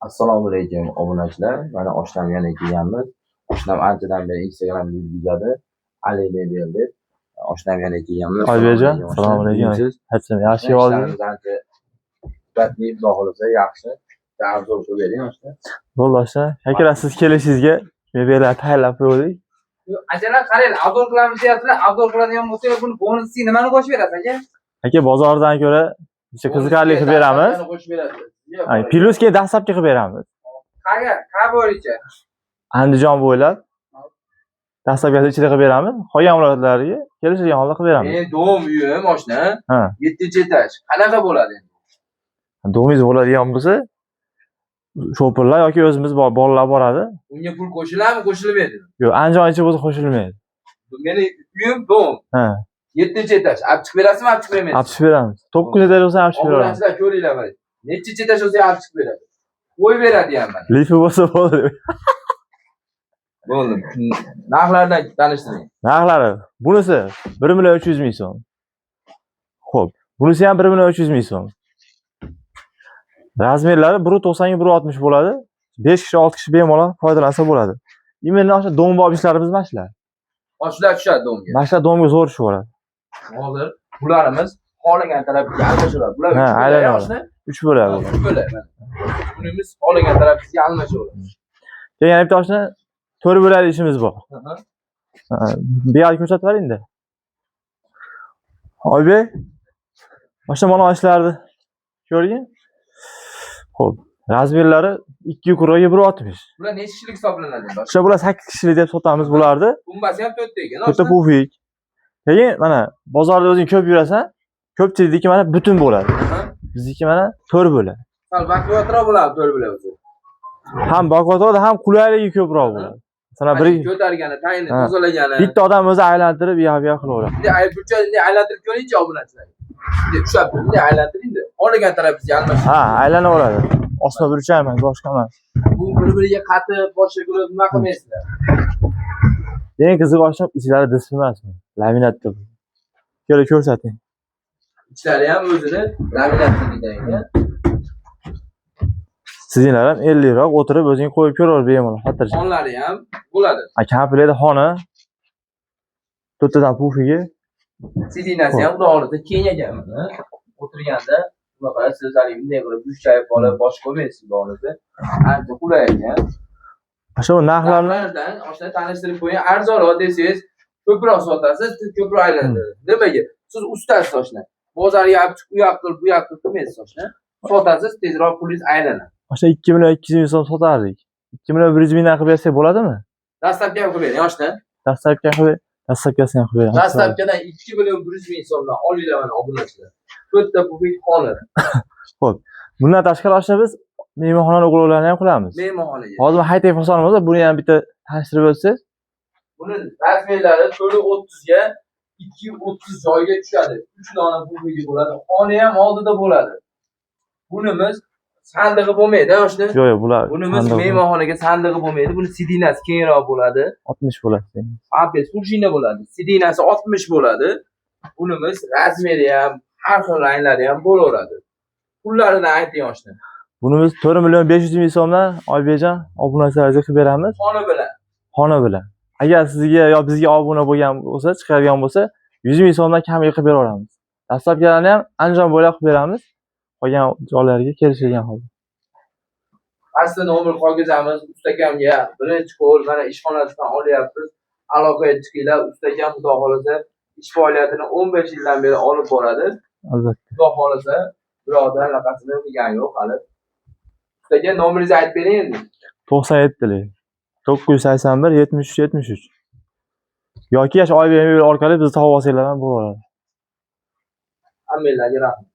Assalomu alaykum, obunachilar. Mana oshnam yana kelganmiz. Oshnam anchadan beri Instagramda yurgizadi. Ali Mebel deb. Oshnam yana kelganmiz. Oybekjon, assalomu alaykum. Iyimisiz? Hachim, yaxshi olding. Ishlarimiz ancha sifatli, xudo xohlasa yaxshi. Obzor qilib bering, oshna. Bo'ldi, oshna. Shakira, siz kelishingizga mebellar tayyorlab qo'ydik. Akalar, qaranglar, obzor qilamiz deyapsizlar. Obzor qiladigan bo'lsanglar, buni bonusiga nimani qo'shib berasiz, aka? Aka, bozordan ko'ra bitta qiziqarli qilib beramiz. Nimani qo'shib berasiz? Ay, Плюс keyin доставка qilib beramiz. Qayerga? Qayerga bo'yicha? Andijon bo'ylab доставка si ichida qilib beramiz. Qolgan viloyatlarga kelishilgan holda qilib beramiz. Men дом uyim, oshna. Ha. 7-etaj. Qanaqa bo'ladi endi? Дом ingiz bo'ladigan bo'lsa, shopirlar yoki o'zimiz bolalar boradi. Unga pul qo'shiladimi, qo'shilmaydi? Yo'q, Andijon ichi bo'lsa qo'shilmaydi. Meni uyim дом. Ha, 7-etaj. Olib chiqib berasizmi, olib chiqib bermaysizmi? Olib chiqib beramiz. 9 etaj bo'lsa ham olib chiqib beramiz. Obunachilar, ko'ringlar mana. Nechinchi etaj bo'lsa ham olib chiqib beradi. Qo'yib beradi ham mana. Lifi bo'lsa bo'ldi. Bo'ldi. Narxlardan tanishtiring. Narxlari bunisi 1 million 300 ming so'm. Xo'p, bunisi ham 1 million 300 ming so'm. Размер lari 1.90 ga 1.60 bo'ladi. 5 kishi, 6 kishi bemalol foydalansa bo'ladi. Именно o'sha dombop ishlarimiz mana shular. Shular tushadi дом ga. Mana shular дом ga zo'r tushib yuboradi. Hozir bularimiz xohlagan tarafga almashaveradi. Bular Ha, uch bo'lak, aylanadi. oshna. 3 bo'ladi bular. Uch bo'lak mana. Bunimiz xohlagan tarafimizga almashaveradi. Keyin yana bitta oshna 4 bo'lali ishimiz bor. Ha, bu yoqni ko'rsatib yuboring-da. Oybek, oshna, mana ishlarni ko'rgin. Xo'p, размер lari 2 ga 1.60. Bular necha kishilik hisoblanadi endi? O'sha bular 8 kishilik deb sotamiz bularni. Tumbasi ham to'rtta ekan. To'rtta Oshna. Pufik. Keyin mana bozorda o'zing ko'p yurasan, ko'pchilikniki mana butun bo'ladi. Bizniki mana to'rt bo'ladi. Sal baquvvatroq bo'ladi to'rt bo'lak bo'lsa. Ham baquvvatroq, ham qulayligi ko'proq bo'ladi. Masalan, bir ko'targani, tayini tozalagani. Bitta odam o'zi aylantirib, u yoq bu yoq qilaveradi. Bunday burchak bunday aylantirib ko'ringchi, obunachilar. Bunday ushlab turib, bunday aylantiring-da. Xohlagan tarafingizga almashing. Ha, aylanaveradi. Osma burchak emas, boshqa emas. Bu bir-biriga qatib, boshqa qilib nima qilmaysizlar. Eng qizig'i, oshna, ichlari disk emas, laminatda. Kelib ko'rsating. Ichlari ham o'zini laminatligidan ekan. Sizlar ham 50 roq o'tirib o'zing qo'yib ko'raver bemalol, xotirjam. Xonlari ham bo'ladi. Ha, komplekt xona. To'rttadan pufigi. Сиденья si ham, xudo xohlasa, keng ekan mana. O'tirganda nima qilasiz, siz haligi bunday qilib bukchayib olib bosh qo'ymaysiz, xudo xohlasa. Ancha qulay ekan. O'sha bu narxlarni Narxlardan, oshna, tanishtirib qo'ying. Arzonroq desangiz, ko'proq sotasiz, ko'proq aylanadi. Nimaga? Siz ustasiz, oshna. Bozorga olib chiqib, u yoq qilib, bu yoq qilib qilmaysiz, oshna. Sotasiz, tezroq pulingiz aylanadi. O'sha 2 million 200 ming so'm sotardik. 2 million 100 mingdan qilib bersak bo'ladimi? Доставка ham qilib bering, oshna. Доставка qilib, доставка sini ham qilib beramiz. Доставка dan 2 million 100 ming so'mdan olinglar mana, obunachilar. To'rtta pufik xona. Bundan tashqari, oshna, biz mehmonxona уголок larni ham qilamiz. Mehmonxonaga. Hozir high-tech fasonimiz bor, buni ham bitta tanishtirib o'tsangiz. Buni размер lari 4.30 ga 2.30 joyga tushadi. 3 dona pufigi bo'ladi. Xona ham oldida bo'ladi. Bunimiz sandig'i bo'lmaydi, oshna. Yo'q, bular Bunimiz sandiq mehmonxonaga sandig'i bo'lmaydi. Buni сиденья si kengroq bo'ladi. 60 bo'ladi. Apes пружина bo'ladi. Сиденья si 60 bo'ladi. Bunimiz размер i ham, har xil ranglari ham bo'laveradi. Pullaridan ayting, oshna. Buni biz 4 million 500 ming so'mdan, Oybekjon, obunachilarga qilib beramiz. Xona bilan. Xona bilan. Agar sizga yo bizga obuna bo'lgan bo'lsa, chiqadigan bo'lsa, 100 ming so'mdan kamiga qilib bera olamiz. Доставка larni ham Andijon bo'ylab qilib beramiz. Qolgan joylarga kelishilgan holda. Pastda nomer qolgizamiz. Ustakamga birinchi qo'l mana ishxonasidan olyapmiz. Aloqaga chiqinglar. Ustakam, xudo xohlasa, ish faoliyatini 15 yildan beri olib boradi. Albatta. Xudo xohlasa, birovdan anaqasini qilgani yo'q hali. Ustaka, nomeringizni aytib bering endi. 97lik 981 73 73 yoki Oybek orqali bizni topib olsanglar ham bo'laveradi. Hammanglarga rahmat.